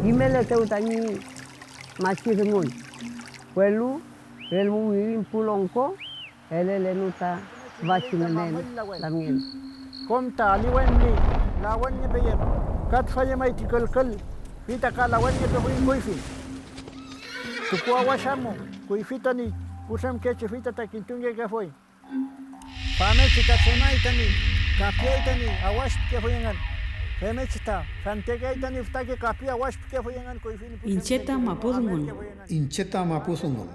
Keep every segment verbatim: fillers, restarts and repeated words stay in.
Kimeletew tañi machi dungun, welu relmu wirin pu longko elelenu ta tüfachi ngünen lamngen. Kom ta aliwen ñi lawenngepeyem, ka tüfa llemay ti külkül, fey ta ka lawenngepefuy kuyfi. Tukuawash amu, kuyfi tañi putremkechi, fey ta, ta kintungekefuy. Famngechi ta tremay tañi kapiay tañi awash pikefuy engün. Femngechi ta fentekeay tañi fütake kapi awash pikefuy engün kuyfi ñi pu Iñche ta mapu dungun. Iñche ta mapu dungun.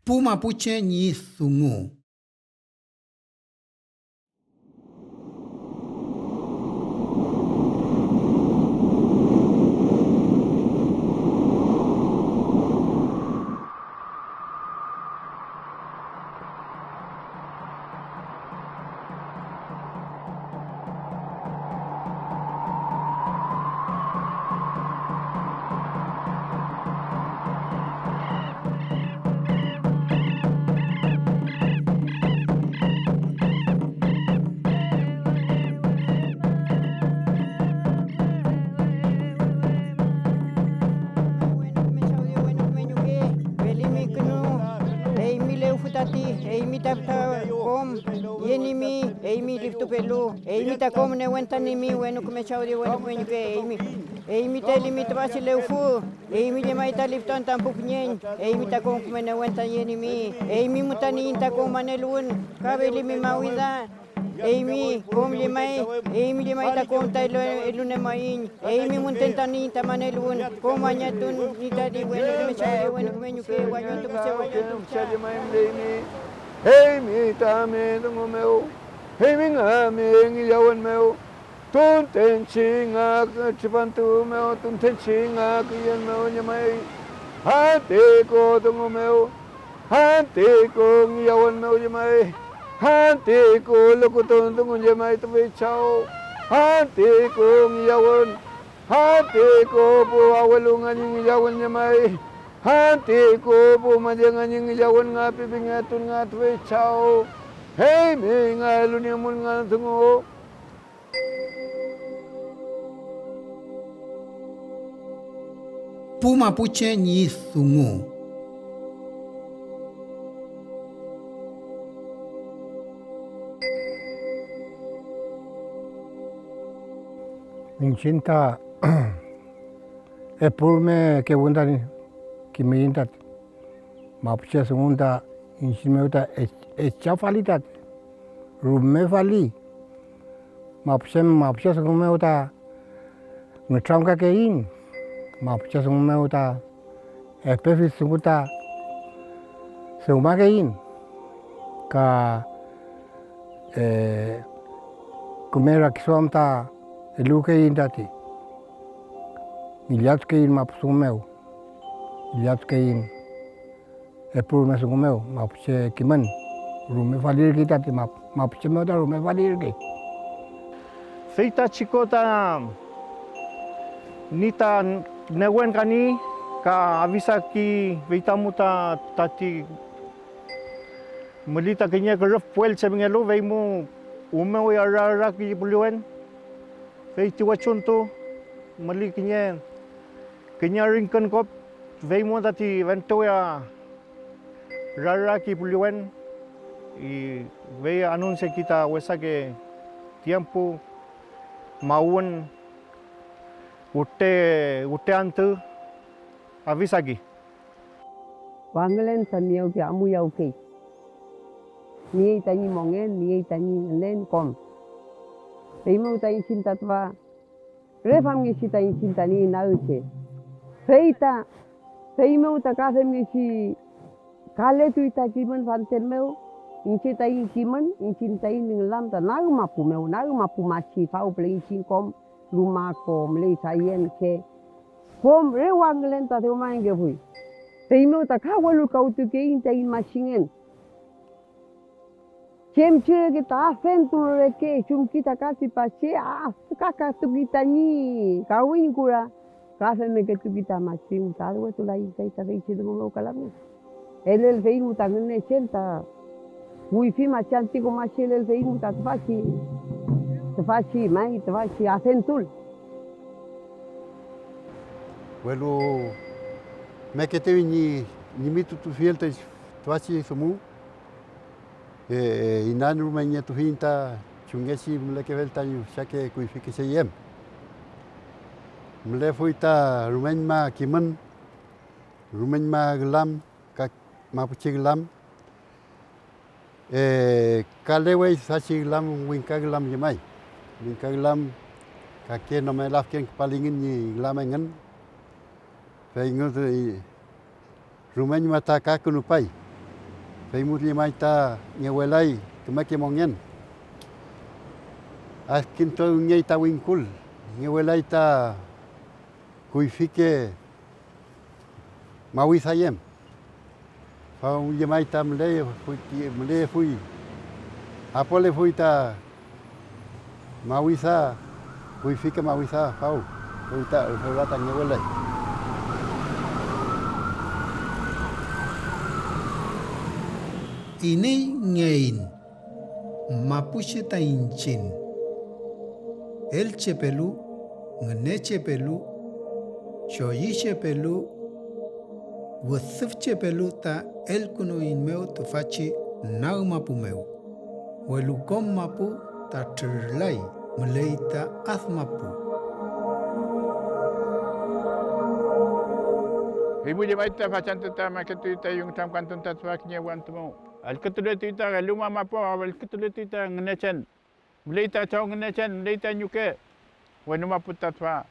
Pu mapuche ñi dungu. Eymi lewfü tati, eymi ta fütra kom yenimi, eymi liftupelu, eymi ta kom newen ta nimi, wenu küme Chaw Dios, wenu küme ñuke, eymi, eymi ta elimi tüfachi lewfü. Eymi llemay ta liftuan ta pu püñeñ, eymi ta kom küme newen ta yenimi, eymi müten iñ ta kom maneluwün, ka felimi mawida. Eymi kom llemay, eymi llemay ta kom ta elu-, elunemayiñ, eymi müten ta niñ ta maneluwün, kom añatun ñi tati wenu küme Chaw, wenu küme ñuke, wañontu kuse, wañontu kuse. Eymi ta ami dungu mew, eymi nga ami ngillawün mew. Tuntenchi nga tripantu mew, tuntenchi nga küyen mew llemay, anti ko dungu mew, anti ko ngillawün mew llemay, anti ko lokutun dungu llemay tüfey Chaw, anti ko ngillawün, anti ko pu awelu nga ñi ngillawün llemay, anti ko pu malle nga ñi ngillawün nga pipingetun nga tüfey Chaw, eymi nga eluniemün nga dungu. Pu mapuche ñi dungu. Iñchiñ ta epu rume kewün ta kimiyiñ tati. Mapuche dungun ta iñchiñ mew ta ech-, echa fali tati, rume fali. Mapuche, mapuche dungu mew ta nütramkakeiñ, mapuche dungu mew ta epefi dungu ta dewmakeiñ, ka, eh, küme rakiduam ta eluwkeiñ tati. Ngillatukeyiñ mapu dungu mew, ngillatukeyiñ epu rume dungu mew, mapuche kimün, rume falirkey tati mapu, mapuche mew ta rume falirkey. Fey ta chiko ta ni ta newen kani ka avisaki, fey ta amu ta tati müli ta kiñe kürüf puelchemngelu, fey mu umew ya ra ra kiñe puliwen. Fey ti wechuntu müli kiñe, kiñe ringkün kop, fey mu tati fente wüla rara ki puliwen, y fey anunsiaki ta wesake tiempu, mawün, wüte, wüte antü, avisaki. Wangülen ta miyaw ti amuyawkey. Niey tañi mongen, niey tañi ngünen kom. Feymew ta iñchiñ ta tüfa re famngechi ta iñchiñ ta niey nagche. Fey ta, feymew ta ka femngechi kaletuy ta kimün fanten mew, iñche taiñ kimün, iñchiñ taiñ ngülam ta nag mapu mew, nag mapu machi fawpüle iñchiñ kom, luma ko müley sayen che. Kom re wangülen ta dewmaenkefuy. Feymew ta ka welulkawtukeiñ taiñ machingen. Chem che reke ta adentul reke, chumki ta ka tripache, a-, ka katuki tañi kawiñ kura, ka femmeketuki ta machi, ta adwetulaiñ kay ta feychi dungu mew ka lamngen. Elelfeiñ ta Ngünechen ta kuyfi machi antiko machi elelfeiñ ta tüfachi, tüfachi may, tüfachi adentul. Welu meketewi ñi ñimitutufiel ta tüfachi dungu, e, inaduamangetufiñ ta chumngechi mülekefel tañi wesake kuyfike cheyem. Mülefuy ta rumeñma kimün, rumeñma ngülam ka mapuche ngülam. E, kalewey tüfachi ngülam, wingka ngülam llemay. Wingka ngülam kake nome lafken küpalingün ñi ngülam engün, fey rumeñma ta kakünupay, fey mu llemay ta ngewelay kümeke mongen. Adkintulngey ta wingkul, ngewelay ta kuyfike mawisa yem. Faw llemay ta müleyefuy, müleyefuy, apolefuy ta mawisa, kuyfike mawisa faw, fey ta, fewla ta ngewelay. ¿Iney ngeiñ? Mapuche ta iñchiñ, elchepelu, ngünechepelu, choyüchepelu, wüdüfchepelu ta elkünueiñmew tüfachi nag mapu mew, welu kom mapu ta trürlay, müley ta ad mapu. Fey mu llemay ta fachantü ta maketuy tayu nütramkantun ta tüfa kiñe wentru mew. Allkütuletuy ta eluma mapu, allkütuletuy ta Ngünechen. Müley ta Chaw Ngünechen, müley ta ñuke. Wenu mapu ta tüfa.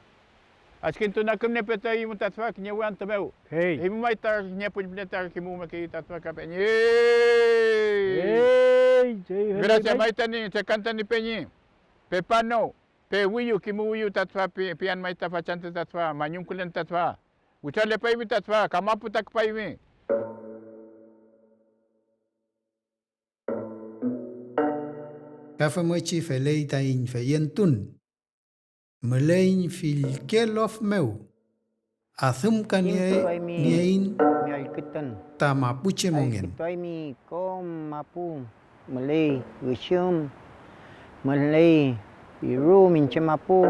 Adkintun akümniepeteyimu ta tüfa kiñe we antü mew. Fey eymu may ta kiñe puñpüle ta kimuwmekeyu ta tüfa ka peñi. Fey, fey, fey, gracia fey may tani, chekan tani peñi. Pepano, pewiyu, kimuwiyu ta tüfa pi-, pian may ta fachantü ta tüfa, mañumkülen ta tüfa. Witralepaymi ta tüfa, kamapu ta küpaymi. Ka femngechi feley taiñ feyentun. Müleiñ fillke lof mew, adümkanieiñ ta mapuche mongen. Allkütuaymi kom mapu, müley üxüm, müley piru miñche mapu,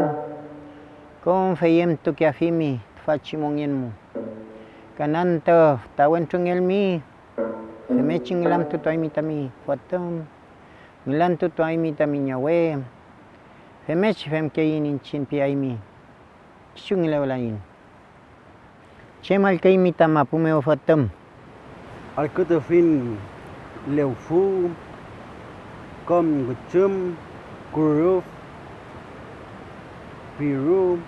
kom feyentukeafimi tüfachi mongen mu. Kanantü ta wentrungelmi, femngechi ngülamtutuaymi tami fotüm, ngülamtutuaymi tami ñawe, femngechi femkeiñ iñchiñ piaymi, kisu ngülewlayiñ. ¿Chem allküymi ta mapu mew fotüm? Allkütufiñ lewfu, kom ngüchüm, kürüf, piru,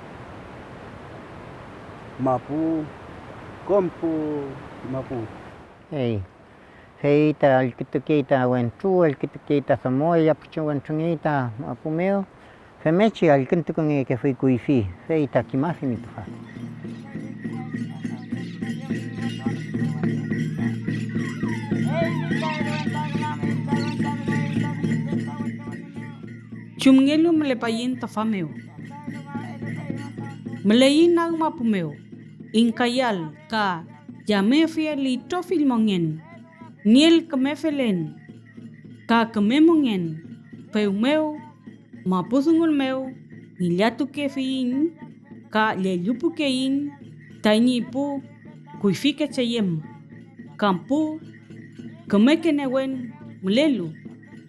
mapu, kom pu mapu. Ey, fey ta allkütukey ta wentru, allkütukey ta domo, eya pu che wentrungey ta mapu mew, femngechi allküntukungekefuy kuyfi, fey ta kimafimi tüfa. ¿Chumngelu mülepaiñ tüfa mew? Müleiñ nag mapu mew, ingkayal ka yamefiel itrofill mongen, nieel küme felen ka küme mongen, fewmew mapu dungun mew ngillatukefiyiñ ka llellipukeiñ tañi pu kuyfike cheyem, kam pu kümeke newen mülelu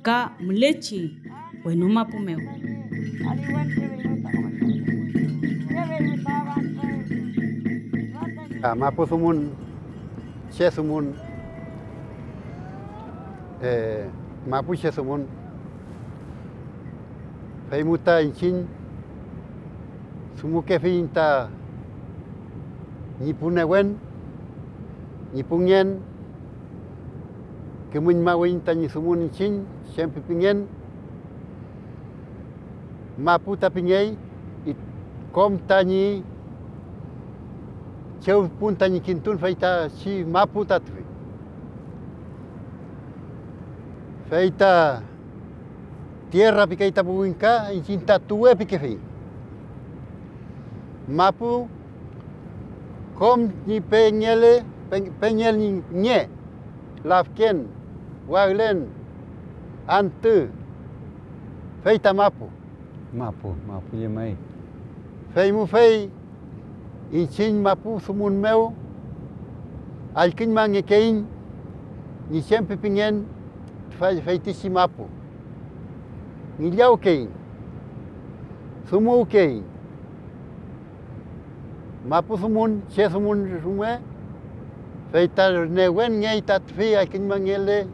ka mülechi wenu mapu mew. Ka mapu dumun, che dumun, eh, mapuche dumun, fey mu ta iñchiñ dumukefiyiñ ta ñi pu newen, ñi pu ngen, kimüñmawiyiñ tañi dumun iñchiñ chem pipingen. Mapu ta pingey, i-, kom tañi chew pun tañi kintun, fey ta chi mapu ta tüfi. Fey ta tierra pikey ta pu wingka, iñchiñ ta tuwe pikefiñ. Mapu kom ñi pengele, pe-, pengel ñi nge, lafken, waglen, antü, fey ta mapu. Mapu, mapu llemay. Fey mu fey Iñchiñ mapu dungun mew allküñmangekeiñ ñi chem pipingen tüfa feytichi mapu. Ngillawkeiñ, dumuwkeiñ, mapu dungun, che dungun rume, fey ta newenngey ta tüfi allküñmangele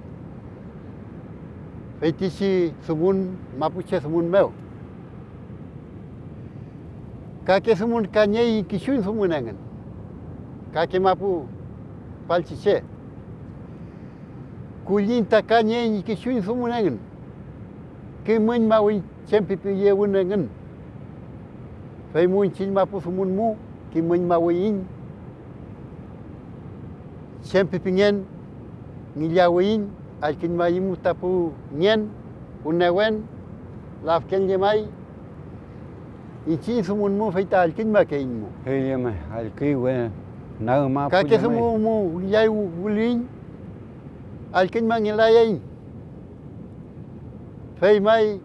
feytichi dungun mapuche dungun mew. Kake dungun ka niey kichuñ dungun engün, kake mapu fillchi che. Kulliñ ta ka niey ñi kichuñ dungun engün, kimüñmawiñ chem pipiyewün engün. Fey mu iñchiñ mapu dungun mu kimüñmawiyiñ chem pipingen, ngillawiyiñ, allküñmayimu ta pu ngen, pu newen, lafken llemay. Iñchiñ dungun mu fey ta allküñmakeiñmu. Fey llemay, allküy we nag mapu. Kake llemay. Dungu mu ngillay wüliyiñ, allküñmangelayaiñ. Fey may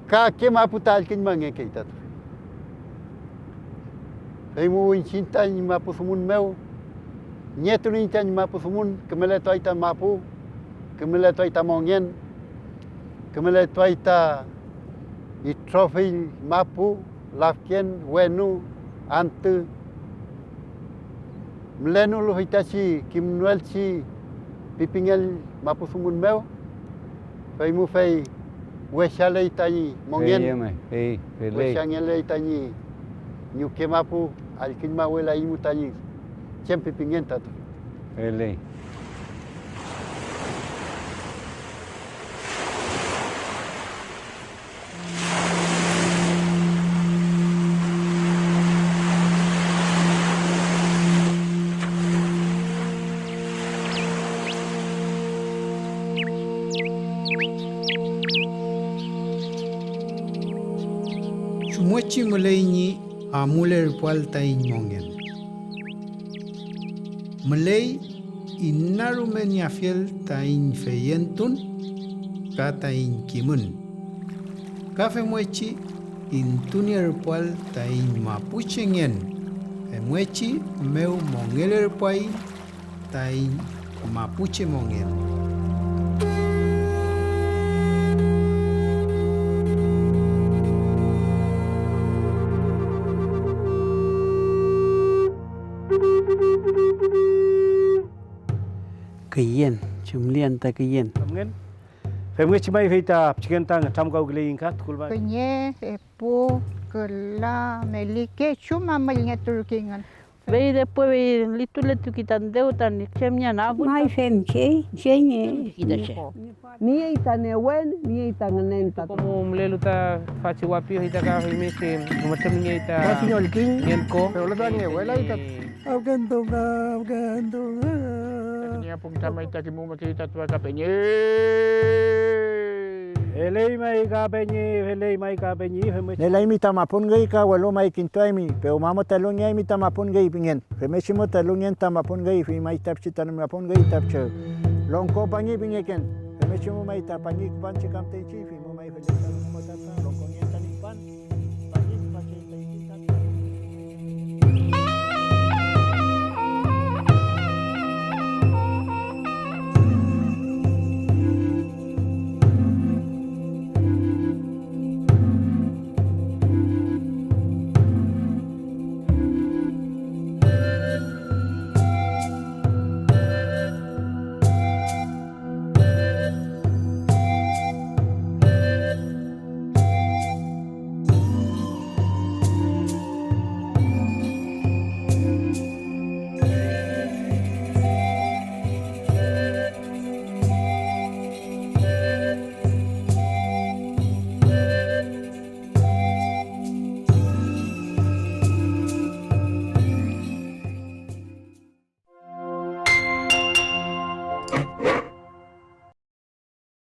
kake mapu ta allküñmangekey ta tüfa. Fey mu iñchiñ tañi mapu dungun mew, nietuliyiñ tañi mapu dungun, kümeletuay ta mapu, kümeletuay ta mongen, kümeletuay ta itrofill mapu, lafken, wenu, antü. Mülenolu feytachi kimnoelchi pipingel mapu dungun mew, fey mu fey wechaley tañi mongen, fey, fey, feley. Wechangeley tañi ñuke mapu, allküñmawelaymu tañi chem pipingen tati. Feley. Chumngechi müley ñi amulerpuael taiñ mongen. Müley inarumenieafiel taiñ feyentun ka taiñ kimün, ka femngechi intunierpuael taiñ mapuchengen, femngechi mew mongelerpuaiñ taiñ mapuche mongen. Küyen, chumli anta küyen. Femngen. Femngechi may fey ta pichiken ta nütramkawküley inka, tukulmay. Kiñe, epu, küla, meli, kechu mamüllngeturkeyngün. Fey después fey lituletuki ta dew ta chem ñi anapu. May femkey, che ñi. Niey ta newen, niey ta ngünen ta. Como mülelu ta fachi wapi, fey ta ka femngechi mütrümniey ta. Fachi ñollkiñ, ngen ko. Pero ta ngewelay ta. Awkentunga, awkentunga. Niapum tamay ta kimumekey ta tüfa ka peñi. Feley may ka peñi, feley may ka peñi, femngechi. Nielaymi ta mapun üy ka, welu may kintuaymi, pewma mo ta elungeaymi ta mapun üy pingen. Femngechi mo ta elungen ta mapun üy, fey may ta pichi ta mapun üy ta pichi longko pangi pingeken. Femngechi mo may ta pangi küpanchi kam ta iñchiñ, fey mo may feley ta longko ta.